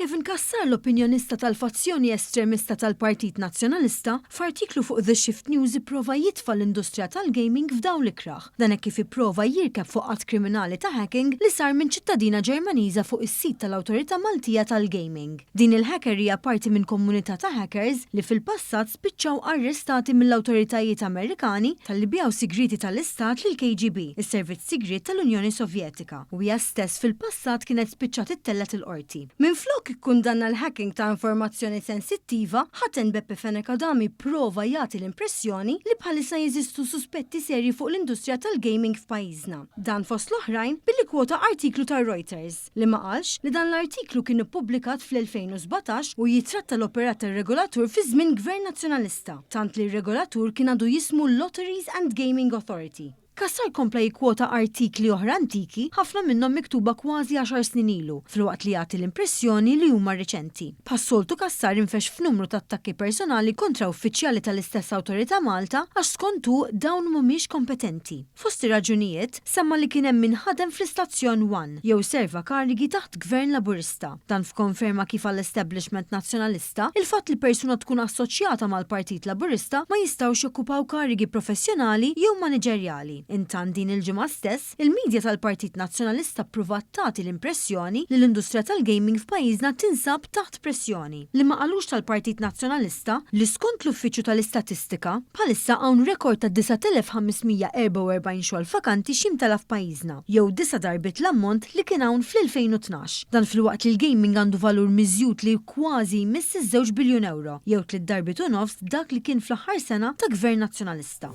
Kevin Cassar l-opinjonista tal-fazzjoni estremista tal-Partit Nazzjonalista, f'artiklu fuq The Shift News ipprova jitfa' l-industrija tal-gaming f'dawl ikrah. Dan hekk kif ipprova jirkeb fuq att kriminali ta' hacking li sar minn ċittadina Ġermaniża fuq is-sit tal-Awtorità Maltija tal-Gaming. Din il-hacker hija parti minn komunità ta' hackers li fil-passat spiċċaw arrestati mill-awtoritajiet Amerikani talli biegħu sigrieti tal-istat lill-KGB, is-servizz sigriet tal-Unjoni Sovjetika, u hija stess fil-passat kienet spiċċat ittellgħet il-qorti. Minflok ikkundanna l-hacking ta' informazzjoni sensittiva, Ħaten Beppe Fenech Adami pprova jagħti l-impressjoni li bħalissa jeżistu suspetti serji fuq l-industrija tal-gaming f'pajjiżna. Dan fost l-oħrajn billi kwota artiklu tar-Reuters. li ma qalx li dan l-artiklu kien ippubblikat fl-2017 u jitratta l-operat tar-regolatur fi żmien Gvern Nazzjonalista, tant li r-regolatur kien għadu jismu Lotteries and Gaming Authority. Cassar kompla jikkwota artikli oħra antiki, ħafna minnhom miktuba kważi għaxar snin ilu, filwaqt li jagħti l-impressjoni li huma riċenti. Bħas-soltu Cassar infexx f'numru ta' attakki personali kontra uffiċjali tal-istess Awtorità Malta għax skont hu dawn mhumiex kompetenti. Fost ir-raġunijiet, semma li kien hemm min ħadem fl-istazzjon One jew serva karigi taħt Gvern Laburista. Dan f'konferma kif għall-establishment Nazzjonalista, il-fatt li persuna tkun assoċjata mal-Partit Laburista ma jistgħux jokkupaw karigi professjonali jew maniġerjali. Intant din il-ġimgħa stess, il-media tal-Partit Nazzjonalista ppruvat tagħti l-impressjoni li l-industrija tal-gaming f'pajjiżna tinsab taħt pressjoni. Li ma qalux tal-Partit Nazzjonalista li skont l-Uffiċċju tal-Istatistika, bħalissa hawn rekord ta' 9,544 xogħol vakanti x'jimtela f'pajjiżna, jew disa' darbiet l-ammont li kien hawn fl-2012. Dan filwaqt li l-gaming għandu valur miżjud li kważi jmiss iż-żewġ biljun ewro, jew tliet darbiet u nofs dak li kien fl-aħħar sena ta' Gvern Nazzjonalista.